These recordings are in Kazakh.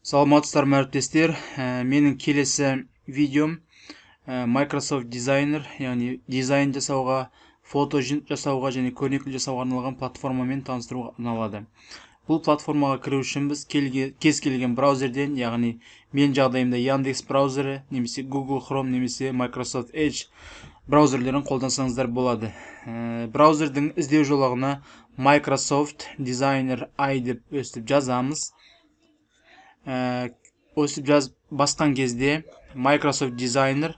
Саламатсыздар ма, әріптестер. Менің келесі видеом Microsoft Designer, яғни дизайн жасауға, фото жасауға және көрнекі жасауға арналған платформамен таныстыруға арналады. Бұл платформаға кіру үшін біз кез келген браузерден, яғни мен жағдайымда Яндекс браузері немесе Google Chrome немесе Microsoft Edge браузерлерін қолдансаңыздар болады. Браузердің іздеу жолағына Microsoft Designer AI деп өстіп жазамыз. Өстіп жазып басқан кезде Microsoft Designer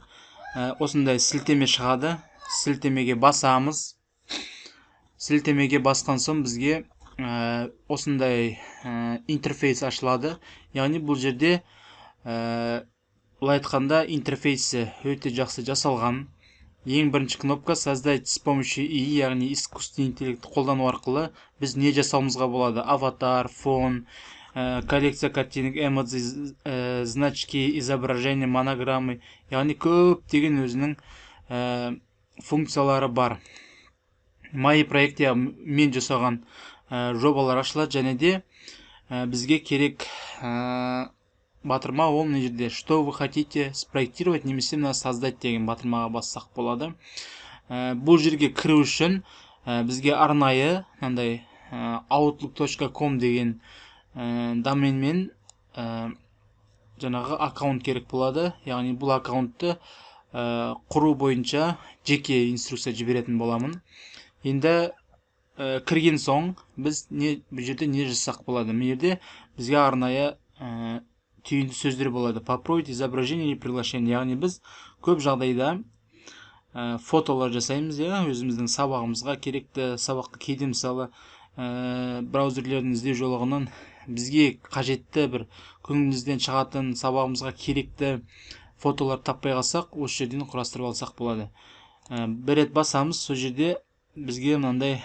осындай сілтеме шығады. Сілтемеге басамыз. Сілтемеге басқан соң бізге осындай интерфейс ашылады. Яғни бұл жерде, былай айтқанда, интерфейсі өте жақсы жасалған. Ең бірінші кнопка «Создать с помощью ИИ», яғни искусственный интеллект қолдану арқылы біз не жасауымызға болады? Аватар, фон, коллекция картинок, эмодзи, значки, изображение, монограммы, яғни көптеген өзінің функциялары бар. «Мои проекты», мен жасаған жобалар ашылады. Және де бізге керек батырма ол мына жерде «Что вы хотите спроектировать» немесе мына «Создать» деген батырмаға бассақ болады. Бұл жерге кіру үшін бізге арнайы мынандай outlook.com деген доменмен жаңағы аккаунт керек болады. Яғни бұл аккаунтты құру бойынша жеке инструкция жіберетін боламын. Енді кірген соң біз не, бұл жерде не жасасақ болады? Мына жерде бізге арнайы түйінді сөздер болады. «Попробовать изображение или приглашение». Яғни біз көп жағдайда фотолар жасаймыз, иә, өзіміздің сабағымызға керекті сабаққа. Кейде, мысалы, браузерлердің іздеу жолағынан бізге қажетті бір көңілімізден шығатын сабағымызға керекті фотолар таппай қалсақ, осы жерден құрастырып алсақ болады. Бір рет басамыз, сол жерде бізге мынандай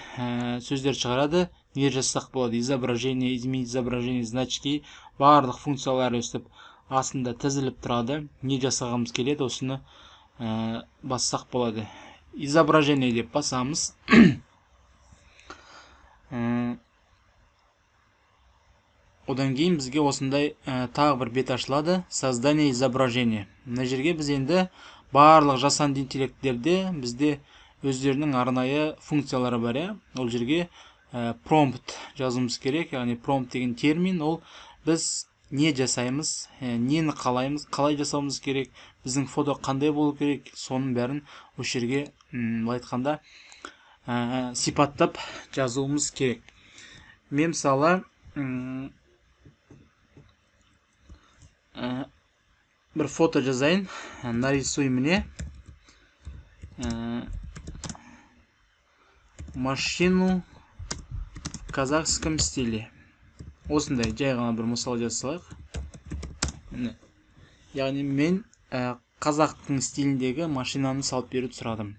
сөздер шығарады. Не жасасақ болады? Изображение, изменить изображение, значки, барлық функциялары өстіп астында тізіліп тұрады. Не жасағымыз келеді, осыны бассақ болады. «Изображение» деп басамыз. Одан кейін бізге осындай тағы бір бет ашылады: «Создание изображения». Мына жерге біз енді барлық жасанды интеллекттерде бізде өздерінің арнайы функциялары бар, иә. Ол жерге промпт жазуымыз керек. Яғни промпт деген термин ол біз не жасаймыз, нені қалаймыз, қалай жасауымыз керек, біздің фото қандай болу керек, соның бәрін осы жерге, былай айтқанда, сипаттап жазуымыз керек. Мен, мысалы, бір фото жазайын. «Нарисуй мне машину в казахском стиле». Осындай жай ғана бір мысал жаза салайық. Міне, яғни мен қазақтың стиліндегі машинаны салып беруді сұрадым.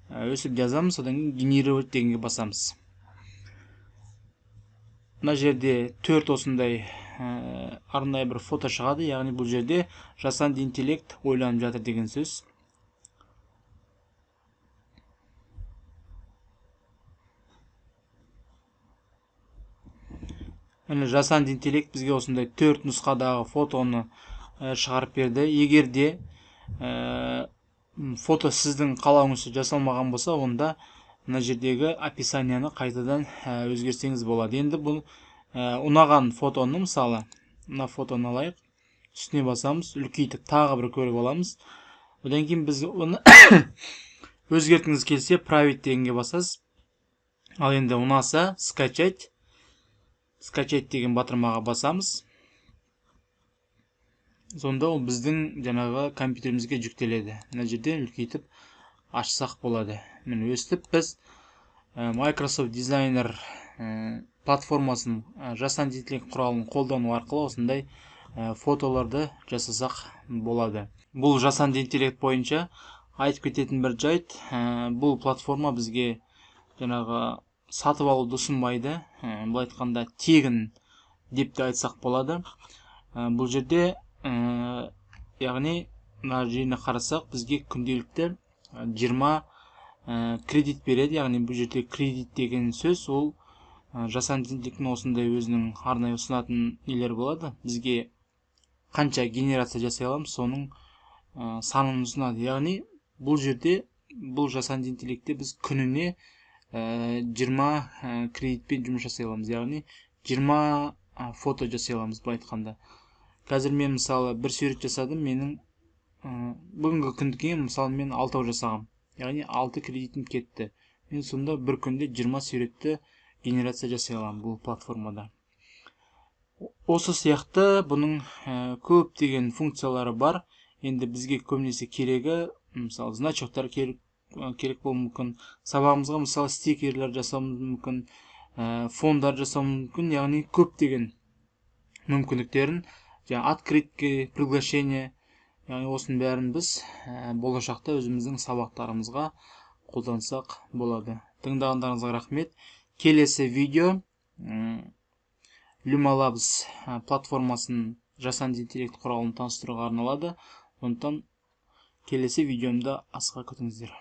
Өстіп жазамыз, одан кейін «Генерировать» дегенге басамыз. Мына жерде төрт осындай арнайы бір фото шығады. Яғни бұл жерде жасанды интеллект ойланып жатыр деген сөз. Міне, жасанды интеллект бізге осындай төрт нұсқадағы фотоны шығарып берді. Егер де фото сіздің қалауыңызша жасалмаған болса, онда мына жердегі описанияны қайтадан өзгертсеңіз болады. Енді бұл ұнаған фотоны, мысалы, мына фотоны алайық, үстіне басамыз, үлкейтіп тағы бір көріп аламыз. Одан кейін біз оны өзгерткіңіз келсе, «Править» дегенге басасыз. Ал енді ұнаса, «Скачать» деген батырмаға басамыз. Сонда ол біздің жаңағы компьютерімізге жүктеледі. Мына жерде үлкейтіп ашсақ болады. Міне, өстіп біз Microsoft Designer платформасын, жасанды интеллект құралын қолдану арқылы осындай фотоларды жасасақ болады. Бұл жасанды интеллект бойынша айтып кететін бір жайт: бұл платформа бізге жаңағы сатып алуды ұсынбайды, былай айтқанда, тегін деп те айтсақ болады. Бұл жерде, яғни мына жеріне қарасақ, бізге күнделікті 20 кредит береді. Яғни бұл жерде кредит деген сөз ол жасанды интеллекттің осындай өзінің арнайы ұсынатын нелері болады бізге. Қанша генерация жасай аламыз, соның санын ұсынады. Яғни бұл жерде, бұл жасанды интеллектте біз күніне 20 кредитпен жұмыс жасай аламыз, яғни 20 фото жасай аламыз. Былай айтқанда, қазір мен, мысалы, бір сурет жасадым. Менің бүгінгі күндікке, мысалы, мен алтау жасағам, яғни алты кредитім кетті. Мен сонда бір күнде 20 суретті генерация жасай аламын бұл платформада. Осы сияқты бұның көптеген функциялары бар. Енді бізге көбінесе керегі, мысалы, значоктар керек болуы мүмкін сабағымызға, мысалы, стикерлер жасауымыз мүмкін, фондар жасауымыз мүмкін. Яғни көптеген мүмкіндіктерін, жаңа открытки, приглашение, яғни осының бәрін біз болашақта өзіміздің сабақтарымызға қолдансақ болады. Тыңдағандарыңызға рахмет. Келесі видео Luma Labs платформасын, жасанды интеллект құралын таныстыруға арналады. Сондықтан келесі видеомда асыға күтіңіздер.